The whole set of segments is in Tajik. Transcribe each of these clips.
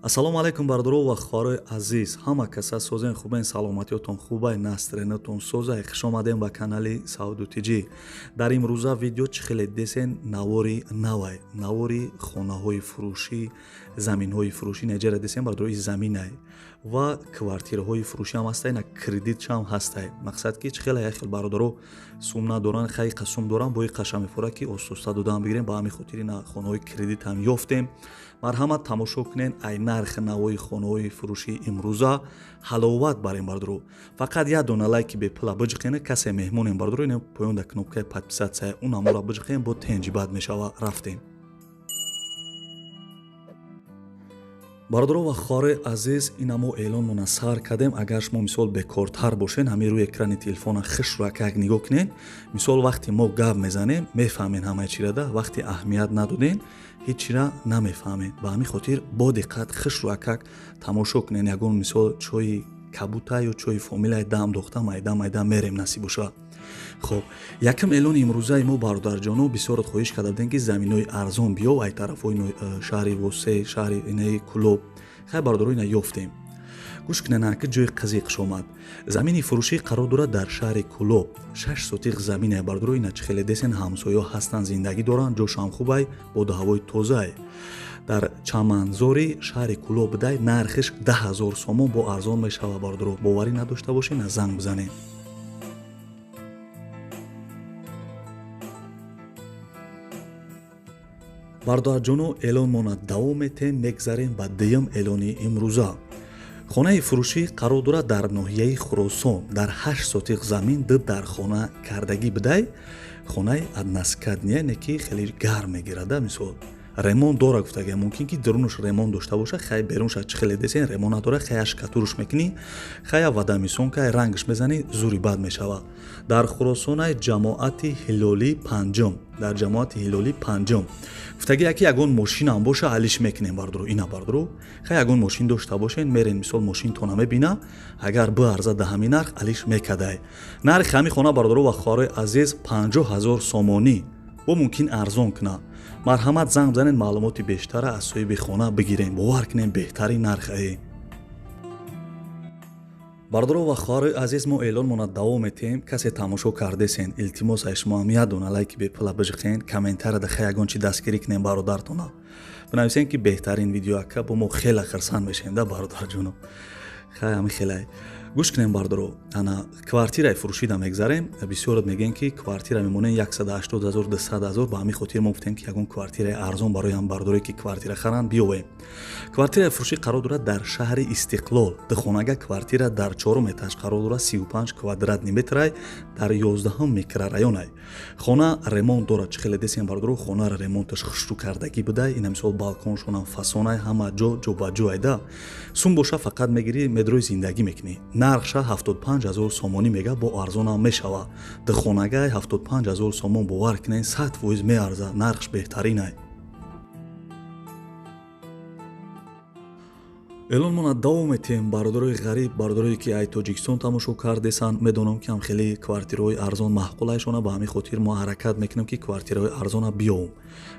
Ассалому алайкум бародаро ва хоҳарои азиз, ҳама каса созен, хубен, саломатиётон хубай, настроениятон созай. Хуш омадем ба канали Сауду ТЖ. Дар имрӯза видео чӣ хеле десен навори навай, навори хонаҳои фурӯшӣ, заминҳои фурӯшӣ неҷара десен бародаро, и заминай ва квартираҳои фурӯшӣ ҳам ҳастай, на кредитшам ҳастай. Мақсад ки чӣ хеле як хел бародаро сум надоранд, хай қасум доранд, бо қаша мефора ки остоста додан бигирем. Ба ҳамин хотири на хонаҳои кредит ҳам ёфтем. Марҳамат, тамошо кунен ай нархи навои хонаҳои фурӯшии имрӯза ҳаловат барем бародаро. Фақат як дона лайки бепула биҷиқен, касе меҳмонем бародаро, ин поён дар кнопкаи подписаться он амора биҷиқен, бо тенҷи бад мешава. Рафтем. Бародаро ва хоҳарои азиз, ина мо эълонмона сар кардем. Агар шумо мисол бекортар бошен, ҳамин рӯи экрани телефона хушракак нигоҳ кунен. Мисол вақте мо гап мезанем, мефаҳмен ҳамаи чирада, вақте аҳамият надоден, ҳеҷ чира намефаҳмен. Ба ҳамин хотир бо диққат хушракак тамошо кунен. Ягон мисол чойи кабута ё чойи фомилай дам дохта майда майда мерем, насиб боша. Хоб, якм эълони имрӯзаи мо, бародарҷоно, бисёрот хоҳиш карда будем, ки заминҳои арзон биёв ай тарафҳои шаҳри Восе, шаҳри инаи Кулоб. Хай бародаро, ина ёфтем. Гӯш кунен, ки ҷои қазиқ омад. Замини фурӯшӣ қарор дорад дар шаҳри Кулоб, 6 сотиқ замине бародаро. Ина чӣ хеле десен, ҳамсоё ҳастанд, зиндагӣ доранд, ҷошам хубай, боду ҳавои тозае. Дар чаманзори шаҳри Кулоб будай, нархиш 10 000 сомон, бо арзон мешава бародаро. Боварӣ надошта бошед, на занг бизанед. Бародарҷоно, эълонмона давом метем, мегзарем ба дуюм эълони имрӯза. Хонаи фурӯшӣ қарор дорад дар ноҳияи Хуросон, дар 8 сотиқ замин, ду дархона кардагӣ будай. Хонаи односкатный, не ки хеле гарм мегирада, мисол ремонт дора гуфтага, мумкин ки дурунаш ремонт дошта боша, хай берунша чӣ хеле десен ремонт надора, хай штукатурш мекунӣ, хая водоэмульсионка рангш мезанӣ, зури бад мешава. Дар Хуросонай, ҷамоати Ҳилолӣ панҷум, дар ҷамоати Ҳилолӣ панҷум. Гуфтаги яки ягон мошинам боша, алиш мекунем бародаро. Ина бародаро, хай ягон мошин дошта бошен, мерен, мисол мошинтона мебина, агар биарза да ҳамин нарх, алиш мекадай. Нархи ҳамин хона, бародаро ва хоҳарои азиз, 50 000 сомонӣ, бо мумкин арзон куна. Марҳамат, занг бизанед, маълумоти бештара аз соҳиби хона бигирем. Бовар кунем, беҳтарин нархае. Бародаро ва хоҳарои азиз, мо эълонмона давом метиҳем. Касе тамошо кардесен, илтимос ай шумо ҳам як дона лайки бепула биҷиқен, комментарияда хай ягон чи дастгирӣ кунем бародартона, бинависем ки беҳтарин видео ака, бо мо хеле хирсанд мешавем да бародарҷоно. Хай ҳамин хелай. Гӯш кунем бародаро, ана квартираи фурӯшида мегзарем. Бисёрот мегӯем ки квартира мемонем 180 000, 200 000. Ба ҳамин хотир мо гуфтем ки ягон квартираи арзон барои ҳам бародарое ки квартира харанд биёвем. Квартираи фурӯшӣ қарор дорад дар шаҳри Истиқлол, духонага квартира дар чорум этаж қарор дорад, 35 квадратный метрай, дар 11-ум микрорайонай. Хона ремонт дорад, чӣ хеле десем бародаро, хонара ремонташ хушрӯ кардагӣ будай. Ина мисол балконшонам фасонай, ҳама ҷо ҷобаҷоай да. Сум боша, фақат мегирӣ, медрои зиндагӣ мекунӣ. Нархша 75 000 сомонӣ мега, бо арзонам мешава. Духонагай 75 000 сомон, бовар кунед, 100% меарза, нархш беҳтаринай. Эълонмона давом метиҳем. Бародарои ғариб, бародарое ки ай Тоҷикистон тамошо кардесанд, медонам ки ҳам хеле квартираҳои арзон маъқулайшона. Ба ҳамин хотир мо ҳаракат мекунем ки квартираҳои арзона биёвем.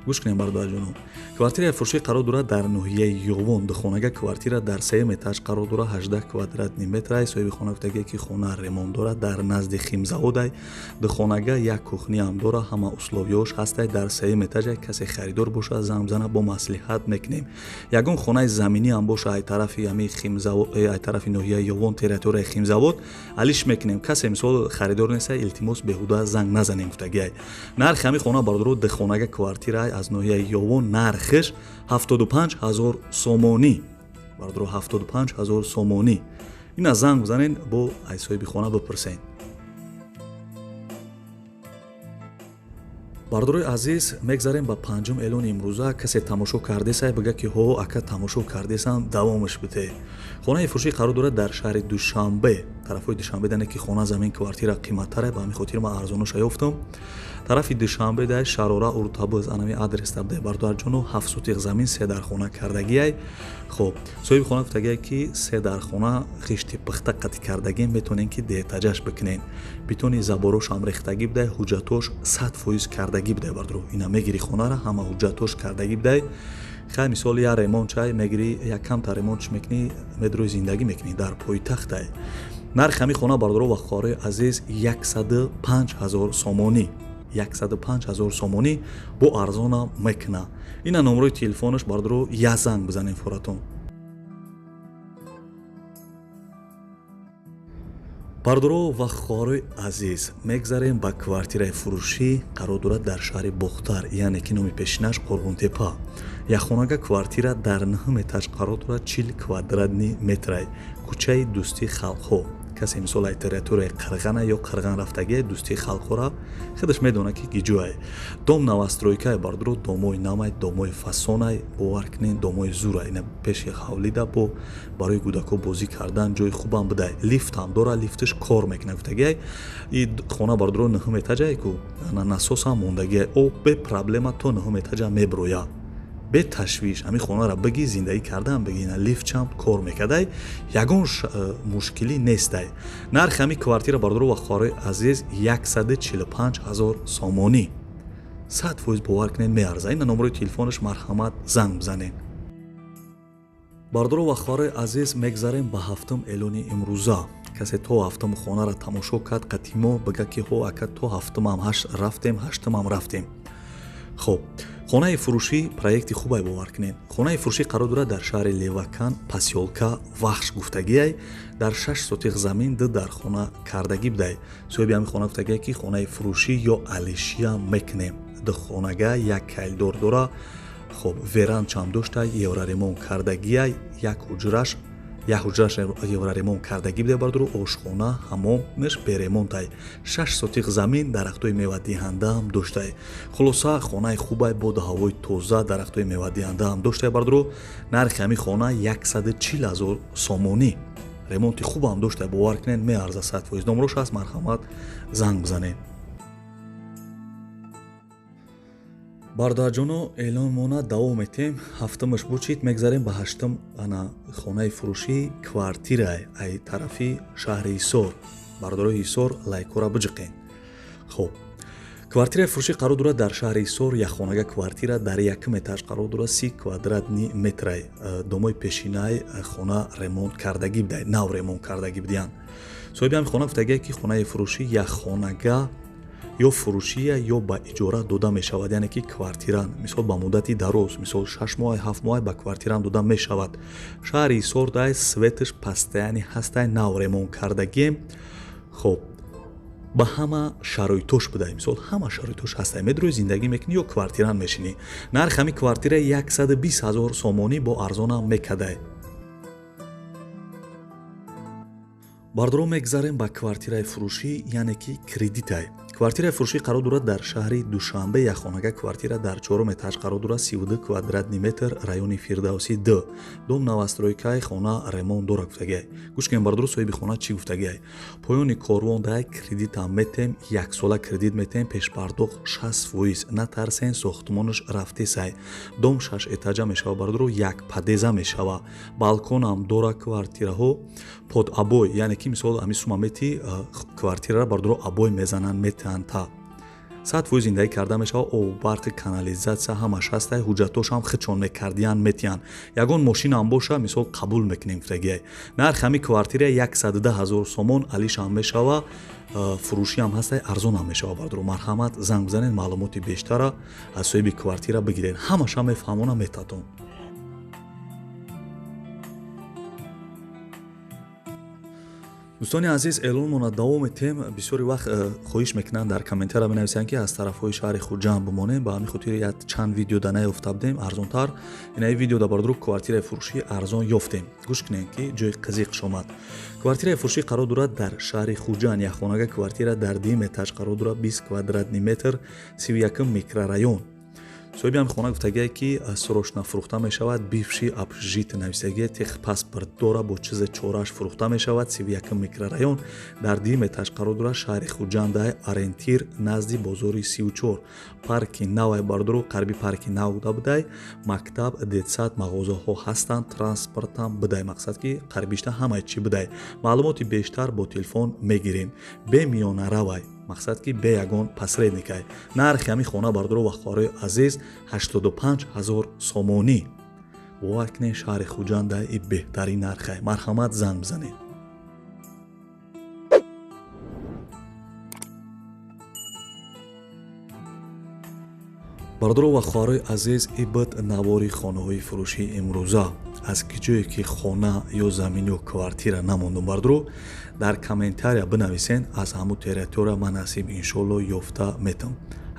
Гӯш кунем бародарҷоно, квартираи фурӯшӣ қарор дорад дар ноҳияи Ёвон, духонага квартира дар сеюм этаж қарор дорад, 18 квадратный метрай. Соҳиби хона гуфтагие ки хона ремонт дорад, дар назди химзаводай. Духонага як кухниам дорад, ҳама условияш ҳастай, дар сеюм этажай. Касе харидор бошад, занг бизанад, бо маслиҳат мекунем. Ягон хонаи заминиам боша, ай тарафи ҳами химзавод, ай тарафи ноҳияи Ёвон, территорияи химзавод, алиш мекунем. Касе мисол харидор неста, илтимос, беҳуда занг назанем гуфтагиай. Нархи ҳамин хона бародаро, духонага квартира аз ноҳияи Ёвон, нархиш 75 000 сомонӣ бародаро, 75 000 сомонӣ. Ина занг бизанен, бо ай соҳиби хона бипурсен. Бародарои азиз, мегзарем ба панҷум эълони имрӯза. Касе тамошо кардесай, бига ки ҳо ака, тамошо кардесам, давомаш бите. Хонаи фурӯшӣ қарор дорад дар шаҳри Душанбе, тарафҳои Душанбе дане ки хона, замин, квартира қиматтаре. Ба ҳамин хотир ман арзоноша ёфтам. Тарафи Душанбе дай Шарора, Уртабыз, анами адрес табдай бародарҷоно. 7 сотиқ замин, се дархона кардагиай. Хоб, соҳиби хона гуфтагиай ки се дархона хишти пухта қатӣ кардагӣ, метавонем ки деэтажаш бикунем, битони заборошам рехтагӣ будай, ҳуҷҷатош 100% кардагӣ будай. Бардаро, ина мегири хонара, ҳама ҳуҷҷатош кардагӣ будай. Хай мисол я ремонт чай мегирӣ, як камта ремонтш мекунӣ, медрои зиндагӣ мекунӣ дар пойтахтай. Нархи ҳамин хона бародаро ва хоҳарои азиз 105 000 сомонӣ. 105 000 сомонӣ бо арзонам мекуна. Ина номрои телефонаш бародаро, я занг бизанем фуратон. Бародаро ва хоҳарои азиз, мегзарем ба квартираи фурӯшӣ, қарор дорад дар шаҳри Бохтар, яъне ки номи пешинаш Қурғонтепа. Якхонага квартира дар 9 этаж қарор дорад, 40 квадратни метрай. Кӯчаи Дӯстии халқҳо. Касе мисол ай территорияи Қирғана ё Қирған рафтагия, Дӯстии халқҳора худаш медонад ки гиҷӯай. Дом новостройкай бародаро, домои намай, домои фасонай, бовар кунед, домои зурай. Ина пеши ҳавлида бо барои кӯдакҳо бозӣ кардан ҷои хубам будай. Лифтам дора, лифташ кор мекунад гуфтагиай. И хона бародаро 9 этажай ку, насосам мондагиай. Об бе проблема то 9 этажа меброяд. Бе ташвиш ҳамин хонаро бигӣ, зиндагӣ кардан бигӣ, ина лифтчам кор мекардай, ягон мушкилӣ нестай. Нархи ҳамин квартира бародаро ва хоҳарои азиз 145 000 сомонӣ. 100% бовар кунед меарзад. Ина номрои телефонаш, марҳамат занг бизанед. Бародаро ва хоҳарои азиз, мегзарем ба ҳафтум эълони имрӯза. Касе то ҳафтум хонаро тамошо кард, қатимо бига ки ҳо ака то ҳафтумам рафтем, ҳаштумам рафтем. Хоб, хонаи фурӯшӣ проекти хубай, бовар кунед. Хонаи фурӯшӣ қарор дорад дар шаҳри Левакан, посёлка Вахш гуфтагиай, дар 6 сотиқ замин ду дар хона кардагӣ будай. Соҳиби ҳамин хона гуфтагиай ки хонаи фурӯшӣ ё алишия мекунем. Ду хонага як кайлдор дора. Хоб, веранчам доштай, евроремонт кардагиай, як ҳуҷраш евроремонт кардагӣ буда бардору, ошхона, ҳамомаш беремонтай. 6 сотиқ замин, дарахтҳои мевадиҳандаам доштай. Хулоса хонаи хубай, боду ҳавои тоза, дарахтҳои мевадиҳандаам доштай бардору. Нархи ҳамин хона 140 000 сомонӣ. Ремонти хубам доштай, бовар кунед меарзад 100%. Номрош ҳаст, марҳамат занг бизанед. Бародарҷоно, эълонмона давом метем. Ҳафтумаш бучид, мегзарем ба ҳаштум. Ана хонаи фурӯшӣ квартира ай тарафи шаҳри Ҳисор. Бародарои Ҳисор лайкҳоро биҷиқен. Хоб, квартираи фурӯшӣ қарор дорад дар шаҳри Ҳисор, якхонага квартира дар якум этаж қарор дорад, 30 квадратни метрай. Домои пешинаи хона ремонт кардагӣ будай, нав ремонт кардагӣ будиянд. Соҳиби ҳамин хона гуфтагия ки хонаи фурӯшӣ якхонага ё фурӯшия ё ба иҷора дода мешавад, яъне ки квартиран мисол ба муддати дароз, мисол 6 моҳ, 7 моҳ ба квартиран дода мешавад. Шаҳри Ҳисор дай светаш постоянно ҳастай, нав ремонт кардагием. Хоб, ба ҳама шароитош будай, мисол ҳама шароитош ҳастай, медрои зиндагӣ мекунӣ ё квартиран мешинӣ. Нархи ҳамин квартира 120 000 сомонӣ бо арзонам мекадай. Бардоро, мегзарем ба квартираи фурӯшӣ, яъне ки кредитай. Квартираи фурӯшӣ қарор дорад дар шаҳри Душанбе, якхонага квартира дар 4 этаж қарор дорад, 32 квадратни метр, райони Фирдавсӣ 2. Дом новостройкаи, хона ремонт дора гуфтагиай. Гӯш кунем бардоро, соҳиби хона чӣ гуфтагиай. Поёни корвон дай кредитам метем, яксола кредит метем, пешпардохт 60%. Натарсен, сохтмонаш рафтесай. Дом 6 этажа мешава бардоро, як подъеза мешава. Балконам дора квартираҳо под обой, яъне ки мисол ҳамин сума мети квартираро бардоро обой мезананд, метаҳанд та 100% зиндагӣ карда мешава. Об, барқи, канализатсия ҳамаш ҳастай, ҳуҷҷатошам худшон мекардиянд, метиҳанд. Ягон мошинам боша мисол қабул мекунем гуфтагиай. Нархи ҳамин квартира 110 000 сомон, алишам мешава, фурӯшиам ҳастай, арзонам мешава бардоро. Марҳамат занг бизанед, маълумоти бештара аз соҳиби квартира бигиред, ҳамаша мефаҳмона метатон. Дӯстони азиз, эълонмона давом метем. Бисёри вақт хоҳиш мекунанд, дар комментария менависанд ки аз тарафҳои шаҳри Хуҷанд бимонем. Ба ҳамин хотир як чанд видео да наёфта будем арзонтар. Инаи видео да бардоро квартираи фурӯшӣ арзон ёфтем. Гӯш кунем ки ҷои қизиқш омад. Квартираи фурӯшӣ қарор дорад дар шаҳри Хуҷанд, якхонага квартира дар 2 этаж қарор дорад, 20 квадратни метр, 31 микрорайон. Соҳиби ҳамин хона гуфтагие ки срочно фурӯхта мешавад, бивший общежитие нависагие, техпаспорт дора, бо чизе чораш фурӯхта мешавад. 31 микрорайон дар 2 этаж қарор дорад, шаҳри Хуҷандай, ориентир назди бозори 34, парки навай бардоро, қариби парки нав буда будай, мактаб, детсад, мағозаҳо ҳастанд, транспортам будай, мақсад ки қарибишта ҳамаи чӣ будай. Маълумоти бештар бо телефон мегирем, бемиёнаравай, мақсад ки бе ягон посредникай. Нархи ҳамин хона бардоро ва хоҳарои азиз 85 000 сомонӣ. Бовар кунед, шаҳри Хуҷанда и беҳтарин нархай. Марҳамат, занг бизанед. Бародаро ва хоҳарои азиз, и буд навори хонаҳои фурӯшии имрӯза. Аз ки ҷое ки хона ё замин ё квартира намондум, бародаро, дар комментария бинависен, аз ҳамун территория ман насиб иншоалло ёфта метам.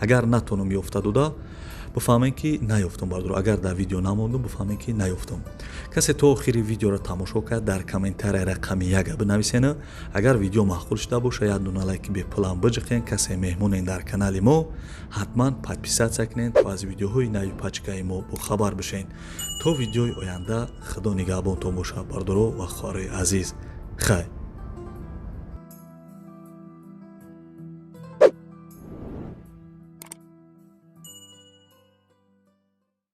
Агар натонам ёфта дода, бифаҳмем ки наёфтам, бародаро. Агар дар видео намондум, бифаҳмем ки наёфтам. Касе то охири видеоро тамошо кард, дар комментария рақами яка бинависен. Агар видео маъқул шуда боша, як дона лайки бепулам биҷиқен. Касе меҳмонен дар канали мо, ҳатман подписаться кунен, то аз видеоҳои нави пачкаи мо бохабар бишен. То видеои оянда, худо нигаҳбонтон бошад, бародаро ва хоҳарои азиз. Хайр.